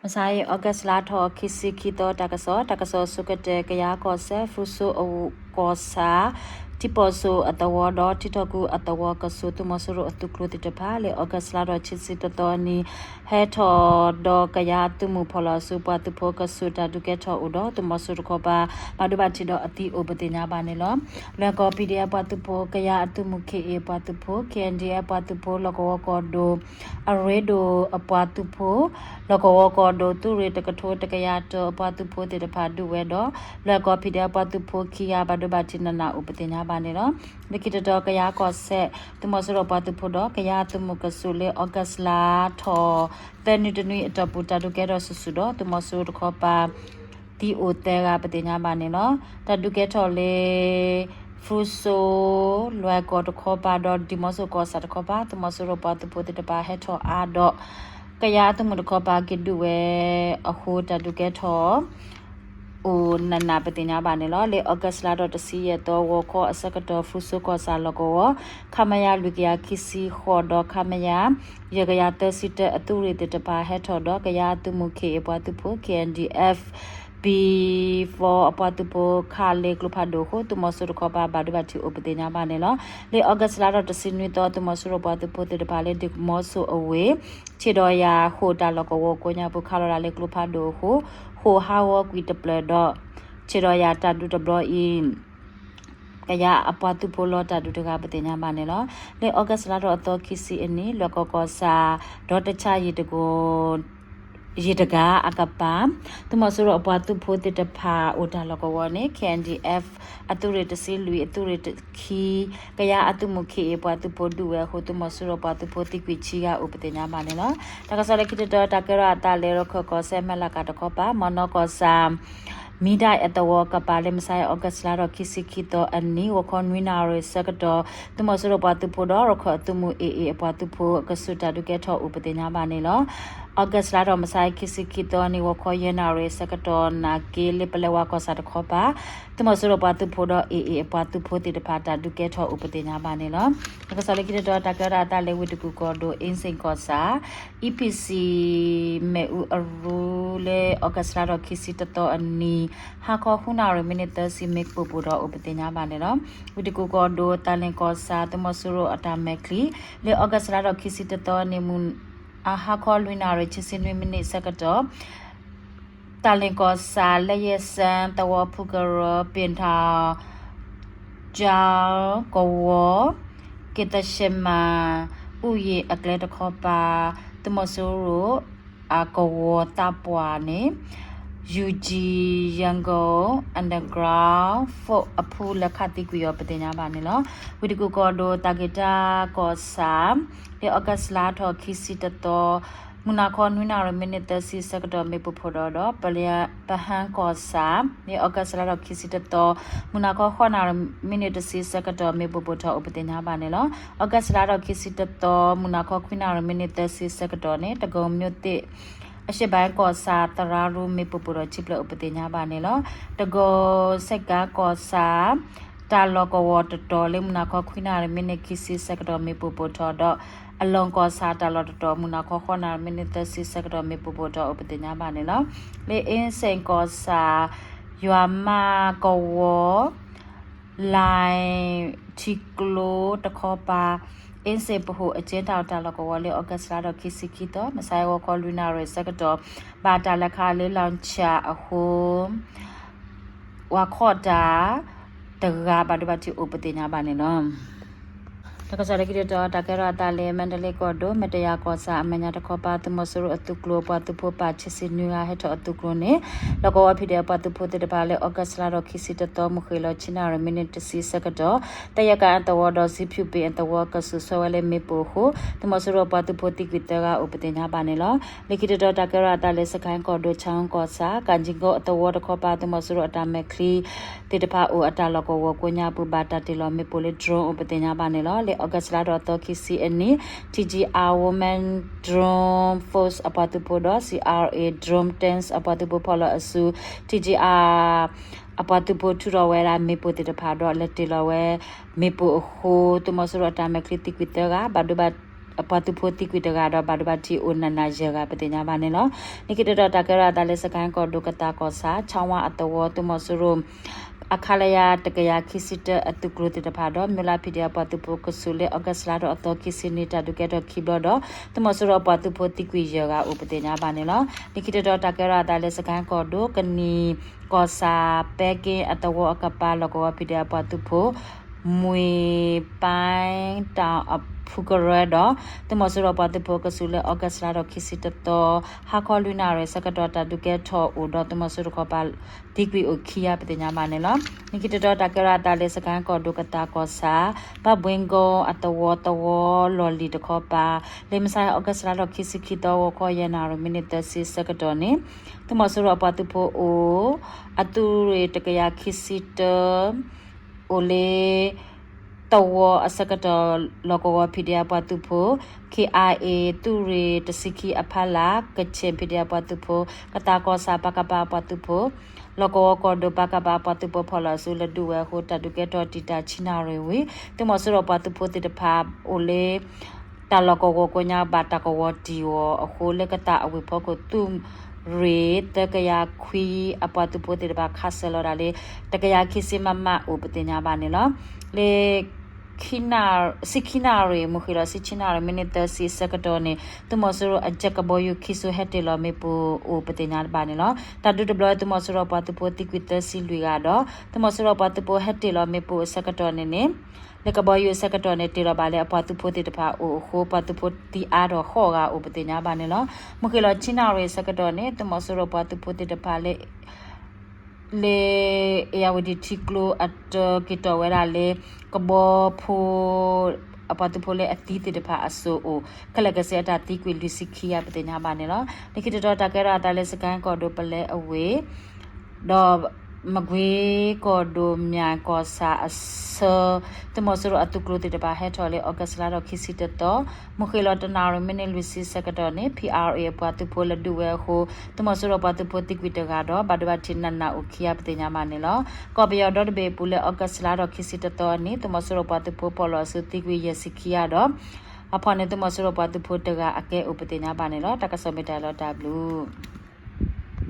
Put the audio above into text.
မဆါအံၤ August လါထီၣ်ခံဆံခံသီ တၢ်ကစီၣ်, တၢ်ကစီၣ်ဆိကတၢၢ် ကယၤကီၢ်စဲၣ် ဖရူစိအကီၢ်ဆၣ် ထံပီၣ်စိအသဝီဒီး ထံထီၣ်ကူအသဝီကဆူး သုးမီၤစိရိၤအသုးကျိၤသ့ၣ်တဖၣ် လၢ August လါထီၣ်ခံဆံတသီအနံၤ ဟဲထီၣ်ဒီးကယၤအသုးမုၢ်ဖီၣ်လီၤအစုပှၤသုးဖိကဆူး တၢ်ဒုးကဲထီၣ်အိၣ်ဒီး သုးမီၤစိရိၤတခီပၤ ဘၣ်ဒိဘၣ်ထံးဒီးအသံအိၣ်ပသ့ၣ်ညါဘၣ်န့ၣ်လီၤ. လွဲၢ်ကီၢ် P D F ပှၤသုးဖိ, ကယၤအသုးမုၢ် K A ပှၤသုးဖိ, K N D F ပှၤသုးဖိ, လီၢ်ကဝီၤကီၢ်ဒိၣ် အရ့ဒိၣ်အပှၤသုးဖိ, လီၢ်ကဝီၤကီၢ်ဒိၣ် သုးရ့ၣ်တကထိတကယၤတၢအပှၤသုးဖိသ့ၣ်တဖၣ်ဒုးဝဲဒီး လွဲၢ်ကီၢ် P D F ပှၤသုးဖိခံဂၤ ဘၣ်ဒိဘၣ်ထံးနးနးအိၣ်ပသ့ၣ်ညါဘၣ်န့ၣ်လီၤ. လၢခံတတီၤ ကယၤကီၢ်စဲၣ် သုးမီၤစိရိၤပှၤသုးဖိဒီး ကယၤအသုးမုၢ်ကဆူးလၢ August လါထီၣ်သၢနွံတနွံအတီၢ်ပူၤ တၢ်ဒုးကဲထီၣ်စုာ်စုာ်ဒီး သုးမီၤစိရိၤတခီပၤ သံအိၣ်သၢဂၤပသ့ၣ်ညါဘၣ်န့ၣ်လီၤ. တၢ်ဒုးကဲထီၣ်လၢ ဖရူစိ လွဲၢ်ကီၢ်တခီပၤဒီး ဒံၣ်မီစိကီၢ်ဆၣ်တခီပၤ သုးမီၤစိရိၤပှၤသုးဖိသ့ၣ်တဖၣ်ဟဲထီၣ်အါဒီး ကယၤအသုးမုၢ်တခီပၤက့ၤဒုးဝဲအဃိ တၢ်ဒုးကဲထီၣ် အိၣ်နးနးပသ့ၣ်ညါဘၣ်န့ၣ်လီၤ. လၢ August လါထီၣ်တဆံယဲၢ်သီ ဂီၤခီအဆၢကတီၢ် ဖရူစိကီၢ်ဆၣ်လီၢ်ကဝီၤ ခမရ လွံၢ်ကယၤခံဆံဃိးဒီး ခမရ ယဲၢ်ကယၤသၢဆံတၢ အသုးရ့ၣ်သ့ၣ်တဖၣ်ဟဲထီၣ်ဒီး ကယၤအသုးမုၢ် K A ပှၤသုးဖိ, K N D F B four အပှၤသုးဖိခးလၢကျိဖးဒိၣ်အဃိ သုးမီၤစိရိၤတခီပၤ ဘၣ်ဒိဘၣ်ထံးအိၣ်ပသ့ၣ်ညါဘၣ်န့ၣ်လီၤ. လၢ August လါထီၣ်တဆံနွံသီ သုးမီၤစိရိၤပှၤသုးဖိသ့ၣ်တဖၣ်လၢ ဒံၣ်မီစိအဝ့ၢ် ဆ့ၣ်ဒီးယၤဃိာ်တၢ်လီၢ်ကဝီၤကိးညါပူၤ ခးလီၤတၢ်လၢကျိဖးဒိၣ်အဃိ ဃိာ်ဟးဂီၤကွံာ်တဖျၢၣ်ဒီး ဆ့ၣ်ဒီးယၤတၢ်ဒုးတဘျီအံၤ ကယၤအပှၤသုးဖိလီၤတၢ်ဒုးတဂၤပသ့ၣ်ညါဘၣ်န့ၣ်လီၤ. လၢ August လါထီၣ်အသီခံဆံအနံၤ လွဲၢ်ကီၢ်ကီၢ်ဆၣ် ဒီတဆၣ်ယံၤတဂၤအကပၤ သုးမီၤစိရိၤအပှၤသုးဖိသ့ၣ်တဖၣ်အိၣ်တၢ်လီၢ်ကဝီၤန့ၣ် K N D F အသုးရ့ၣ်တဆံလွံၢ် အသုးရ့ၣ်တခံ ကယၤအသုးမုၢ် K A ပှၤသုးဖိဒုးဝဲအဃိ သုးမီၤစိရိၤပှၤသုးဖိသံကွံာ်ဆံဂၤအိၣ်ပသ့ၣ်ညါဘၣ်န့ၣ်လီၤ. တၢ်ကစီၣ်လၢခံတတီၤ တၢ်ကဲထီၣ်အသးလၢ ရခၢၣ်ကီၢ်စဲၣ် မဲၢ်လးကးတခီပၤ မီၢ်နီၢ်ကီၢ်ဆၣ် မံဒၣ်အသဝီကပၤလၢ မဆါအံၤ August လါထီၣ်ခံဆံခံသီအနံၤ ဂီၤခီနွံနၣ်ရံၣ်ဆၢကတီၢ် သုးမီၤစိရိၤပှၤသုးဖိဒီးရခၢၣ်အသုးမုၢ် A A အပှၤသုးဖိအကဆူး တၢ်ဒုးကဲထီၣ်အိၣ်ပသ့ၣ်ညါဘၣ်န့ၣ်လီၤ. August လါထီၣ်မဆါအံၤ ခံဆံခံသီအနံၤ ဂီၤခီယဲၢ်နၣ်ရံၣ်ဆၢကတီၢ် နာ်က့လၢပလဲဝါကီၢ်ဆၣ်တခီပၤ သုးမီၤစိရိၤပှၤသုးဖိဒီး A A အပှၤသုးဖိသ့ၣ်တဖၣ် တၢ်ဒုးကဲထီၣ်အိၣ်ပသ့ၣ်ညါဘၣ်န့ၣ်လီၤ. တၢ်ကစီၣ်လၢခံတတီၤ တၢ်ကဲထီၣ်အသးလၢ ဝ့ၢ်တကူၣ်ကီၢ်ဒိၣ် အ့စ့ၣ်ကီၢ်ဆၣ် E P C မ့ၣ်အူအရူလၢ August လါထီၣ်ခံဆံတသီအနံၤ ဟါခီဃုနၣ်ရံၣ် မံးနံးသၢဆံ မ့ၣ်ပိၢ်ပိၢ်ထီၣ်အိၣ်ပသ့ၣ်ညါဘၣ်န့ၣ်လီၤ. ဝ့ၢ်တကူၣ်ကီၢ်ဒိၣ် သးလ့ၣ်ကီၢ်ဆၣ် သုးမီၤစိရိၤအတၢ်မဲာ်ချံ လၢ August လါထီၣ်ခံဆံတသီအနံၤ မုၢ် အဟါခီလွံၢ်နၣ်ရံၣ် ခံဆံနွံမံးနံးဆၢကတီၢ် သးလ့ၣ်ကီၢ်ဆၣ် လၢယဲၢ်စၢ သဝီဖုကရၢ ပ့ၣ်ထၣ် ကၠီ ကဝီၤ က့ၤသၡမၤ အူယံၤအကျဲတခီပၤ သုးမီၤစိရိၤ အကဝီၤသးပှၢ်န့ၣ် ယူၣ်ကၠံ ရန်ကုန် underground force အဖုလၢခးသံကွံာ်အီၤပသ့ၣ်ညါဘၣ်န့ၣ်လီၤ. ဝ့ၢ်တကူၣ်ကီၢ်ဒိၣ် သးက့ၤတၢ်ကီၢ်ဆၣ် လၢ August လါထီၣ်ခံဆံတသီ မုၢ်နၤခီနွံနၣ်ရံၣ် မံးနံးသၢဆံဆၢကတီၢ် မ့ၣ်ပိၢ်ပိၢ်ထီၣ်ဒီး ပလၢ ပဟၢကီၢ်ဆၣ် လၢ August လါထီၣ်ခံဆံတသီ မုၢ်နၤခီဃိးနၣ်ရံၣ် မံးနံးတဆံဆၢကတီၢ် မ့ၣ်ပိၢ်ပိၢ်ထီၣ်အိၣ်ပသ့ၣ်ညါဘၣ်န့ၣ်လီၤ. August လါထီၣ်ခံဆံတသီ မုၢ်နၤခီခွံနၣ်ရံၣ် မံးနံးသၢဆံဆၢကတီၢ်န့ၣ် တကီၤမၠိသ့ၣ် အရှေ့ပိုင်းကီၢ်ဆၣ် သရၣ်ရူ မ့ၣ်ပိၢ်ပိၢ်ထီၣ်ခံဖျၢၣ်အိၣ်ပသ့ၣ်ညါဘၣ်န့ၣ်လီၤ. တကီၤ စဲးကၣ်ကီၢ်ဆၣ် တၢ်လီၢ်ကဝီၤတတီၤလၢ မုၢ်နၤခီခွံနၣ်ရံၣ် မံးနံးခံဆံဆၢကတီၢ် မ့ၣ်ပိၢ်ပိၢ်ထီၣ်ဒီး အလီၢ်ကီၢ်ဆၣ်တၢ်လီၢ်တတီၤ မုၢ်နၤခီဃိးနၣ်ရံၣ် မံးနံးသၢဆံဆၢကတီၢ် မ့ၣ်ပိၢ်ပိၢ်ထီၣ်အိၣ်ပသ့ၣ်ညါဘၣ်န့ၣ်လီၤ. လၢအ့စ့ၣ်ကီၢ်ဆၣ် ယွၤမၢ်ကဝီၤ လၢၢ်ထံကျိတခီပၤ အ့စ့ၣ်ပဟိၣ်အကၠ့တၢ်အိၣ်တၢ်လီၢ်ကဝီၤလၢ August လါထီၣ်ခံဆံခံသီ မဆါအံၤဂီၤခီလွံၢ်နၣ်ရံၣ်ဆၢကတီၢ် ဘၣ်တၢ်လဲၤခးလၢ လောင်ချာ အဃိ ဝၤခီၣ်တၢ် တဂၤဘၣ်ဒိဘၣ်ထံးအိၣ်ပသ့ၣ်ညါဘၣ်န့ၣ်လီၤ. တၢ်ကစီၣ်လၢခံတတီၤ တၢ်ကဲထီၣ်အသးလၢ မါဒလ့ကီၢ်ဒိၣ် မဲတယၤကီၢ်ဆၣ်အမဲာ်ညါတခီပၤ သုးမီၤစိရိၤအသုးကျိၤ ပှၤသုးဖိပာ်ခံဆံနွံဂၤ ဟဲထီၣ်အသုးကျိၤန့ၣ် လီၢ်ကဝီၤ P D F ပှၤသုးဖိသ့ၣ်တဖၣ်လၢ August လါထီၣ်ခံဆံတသီ မုၢ်ဃ့ၢ်လီၤဆံနၣ်ရံၣ် မံးနံးတဆံဆၢကတီၢ် သယဲၣ်ကၣ်အသဝီဒီး စံဖၠူၣ်ပ့ၣ်အသဝီကဆူး ဆှၢဝဲလၢမ့ၣ်ပိၢ်အဃိ သုးမီၤစိရိၤပှၤသုးဖိသံကွံာ်သၢဂၤအိၣ်ပသ့ၣ်ညါဘၣ်န့ၣ်လီၤ. လၢခံတတီၤ တၢ်ကဲထီၣ်အသးလၢ စကဲၣ်ကီၢ်ဒိၣ် ဆၣ်ကီၢ်ဆၣ် ကၣ်ကၠံကိအသဝီတခီပၤ သုးမီၤစိရိၤအတၢ်မဲာ်ချံ သ့ၣ်တဖၣ်အိၣ်အတၢ်လီၢ်ကဝီၤကိးညါပူၤ ဘၣ်တၢ်တ့ၢ်လီၤမ့ၣ်ပိၢ်လၢ drone အိၣ်ပသ့ၣ်ညါဘၣ်န့ၣ်လီၤ. လၢ August လါထီၣ်အသီခံဆံအနံၤ T G R Women Drone Force အပှၤသုးဖိဒီး C R A Drone Tanks အပှၤသုးဖိဖီၣ်လီၤအစု T G R အပှၤသုးဖိထုးထီၣ်ဝဲဒၣ်မ့ၣ်ပိၢ်သ့ၣ်တဖၣ်ဒီး လဲၤတ့ၢ်လီၤဝဲမ့ၣ်ပိၢ်အဃိ သုးမီၤစိရိၤအတၢ်မဲာ်ချံသံကွံာ်သၢဂၤ ဘၣ်ဒိဘၣ် အပှၤသုးဖိသံကွံာ်တဂၤဒီး ဘၣ်ဒိဘၣ်ထံးအိၣ်နးနးယဲၢ်ဂၤ ပသ့ၣ်ညါဘၣ်န့ၣ်လီၤ. လၢခံတတီၤ တၢ်ကဲထီၣ်အသးလၢ စကဲၣ်ကီၢ်ဒိၣ် ကသးကီၢ်ဆၣ် ဆၣ်ဝါအသဝီ သုးမီၤစိရိၤ အခလရ တကယၤခံဆံတၢ အသုးကျိၤသ့ၣ်တဖၣ်ဒီး မၠိလါ ဖံးဒဲး အပှၤသုးဖိကဆူးလၢ August လါထီၣ်အသီခံဆံနံၤ တၢ်ဒုးကဲထီၣ်ခံဘျီဒီး သုးမီၤစိရိၤအပှၤသုးဖိသံကွံာ်ယဲၢ်ဂၤအိၣ် ပသ့ၣ်ညါဘၣ်န့ၣ်လီၤ. လၢခံတတီၤ တၢ်ကဲထီၣ်အသးလၢ စကဲၣ်ကီၢ်ဒိၣ် ကနံၣ်ကီၢ်ဆၣ် ပဲက့အသဝီအကပၤ လီၢ်ကဝီၤ ဖံးဒဲး အပှၤသုးဖိ မွံပၢ် တၢ်အဖုကရၢဒီး သုးမီၤစိရိၤအပှၤသုးဖိကဆူးလၢ August လါထီၣ်ခံဆံတသီ ဟါခီလွံၢ်နၣ်ရံၣ်ဆၢကတီၢ် တၢ်ဒုးကဲထီၣ်အိၣ်ဒီး သုးမီၤစိရိၤတခီပၤ သံကွံာ်အိၣ်ခံဂၤ ပသ့ၣ်ညါဘၣ်န့ၣ်လီၤ. လၢခံတတီၤ တၢ်ကဲထီၣ်အသးလၢ စကဲၣ်ကီၢ်ဒိၣ် ကသးကီၢ်ဆၣ် ဘၣ်ဘှ့ကီအသဝီ သဝီလီၢ်လံၤတခီပၤ လၢမုၢ်ဆါ August လါထီၣ်ခံဆံခံသီ ဂီၤခီယဲၢ်နၣ်ရံၣ် မံးနံးသၢဆံဆၢကတီၢ်န့ၣ် သုးမီၤစိရိၤအပှၤသုးဖိအိၣ် အသုးရ့ၣ်တကယၤခံဆံတၢ အိၣ်လၢ သဝီအဆၢကတီၢ် လီၢ်ကဝီၤ ဖံးဒဲး အပှၤသုးဖိ ခ့ၣ်အါအ့ၣ် သုးရ့ၣ်တဆံခံအဖီလာ် ကခ့ၣ် ဖံးဒဲး အပှၤသုးဖိ ကသးကီၢ်ဆၣ် ပကဖ အပှၤသုးဖိ လီၢ်ကဝီၤကီၢ်ဒိၣ် ပကဖ အပှၤသုးဖိ ဖီၣ်လီၤဆူလၢဒုးဝဲအဃိ တၢ်ဒုးကဲထီၣ်တံာ်တာ်ဆံနၣ်ရံၣ်ဝံၤ သုးမီၤစိရိၤပှၤသုးဖိသ့ၣ်တဖၣ်အိၣ်လၢ တၢ်လီၢ်ကဝီၤကိးညါဘၣ်တၢ်ကဝီၤတံၢ်အီၤအဃိ လၢကသးအဝ့ၢ်ဖီခိၣ် သုးရ့ၣ်သၢကယၤခွံ အပှၤသုးဖိသ့ၣ်တဖၣ် ခးစၢၤလီၤဒၣ်လၢ တကယၤခံဆံ မမ အိၣ် ပသ့ၣ်ညါဘၣ်န့ၣ်လီၤ. လၢ ဆံခံနၣ်ရံၣ် မုၢ်ဃ့ၢ်လီၤဆံခံနၣ်ရံၣ် မံးနံးသၢဆံဆၢကတီၢ်န့ၣ် သုးမီၤစိရိၤအကၠဲးကဘီယူၤခံစိၤ ဟဲတ့ၢ်လီၤမ့ၣ်ပိၢ်အိၣ် ပသ့ၣ်ညါဘၣ်န့ၣ်လီၤ. တၢ်ဒုးတဘျီ သုးမီၤစိရိၤပှၤသုးဖိသံကွံာ်သၢဆံလွံၢ်ဂၤဒီး သုးမီၤစိရိၤပှၤသုးဖိဟဲတ့ၢ်လီၤမ့ၣ်ပိၢ်အဆၢကတီၢ်န့ၣ်န့ၣ် လၢကဘီယူၤအဆၢကတီၢ်န့ၣ် တ့ၢ်လီၤဘၣ်လၢအပှၤသုးဖိသ့ၣ်တဖၣ်အိၣ်အဃိ ပှၤသုးဖိသံအါထီၣ်ဃိးဂၤအိၣ် ပသ့ၣ်ညါဘၣ်န့ၣ်လီၤ. မုၢ်ဃ့ၢ်လီၤဆံနၣ်ရံၣ်အဆၢကတီၢ်န့ၣ် သုးမီၤစိရိၤပှၤသုးဖိသ့ၣ်တဖၣ်လၢ လၢ အ့ၣ်ယၣ်ဝတံၣ်ထံကျိအတၢ က့ၤတီၣ်ဝဲဒၣ်လၢ ကဘီဖိ အပှၤသုးဖိလၢအသံသ့ၣ်တဖၣ်အစိၤအိၣ် ခဲလၢာ်ကစ့အတၢ်သံကွံာ်လွံၢ်ဆံခံဂၤ ပသ့ၣ်ညါဘၣ်န့ၣ်လီၤ. လၢခံတတီၤ တၢ်ကဲထီၣ်အသးလၢ စကဲၣ်ကီၢ်ဒိၣ် ပလဲအဝ့ၢ် ဒီး မကွ့ကီၢ်ဒိၣ်မၠဲၣ်ကီၢ်ဆၣ်အဆၢ သုးမီၤစိရိၤအသုးကျိၤသ့ၣ်တဖၣ်ဟဲထီၣ်လၢ August လါထီၣ်ခံဆံတသီ မုၢ်ဃ့ၢ်လီၤတနၣ်ရံၣ် မံးနံးလွံၢ်ဆံဆၢကတီၢ်န့ၣ် ဖံးအါရ့ၣ် အပှၤသုးဖိလၢဒုးဝဲအဃိ သုးမီၤစိရိၤပှၤသုးဖိသံကွံာ်တဂၤဒီး ဘၣ်ဒိဘၣ်ထံးနးနးအိၣ်ခံဂၤ ပသ့ၣ်ညါဘၣ်န့ၣ်လီၤ. ကီၢ်ပယီၤဒီတဘ့ၣ်အပူၤလၢ August လါထီၣ်ခံဆံတသီအနံၤ သုးမီၤစိရိၤပှၤသုးဖိဖီၣ်လီၤအစုသံကွံာ်ယဲၢ်ဆံခံဂၤဒီး အဖီၣ်န့ၢ်သုးမီၤစိရိၤပှၤသုးဖိတဂၤအကဲအိၣ် ပသ့ၣ်ညါဘၣ်န့ၣ်လီၤ. တၢ်ကစီၣ်မ့ၢ်တၢ်လီၤတၢ်ဘျုး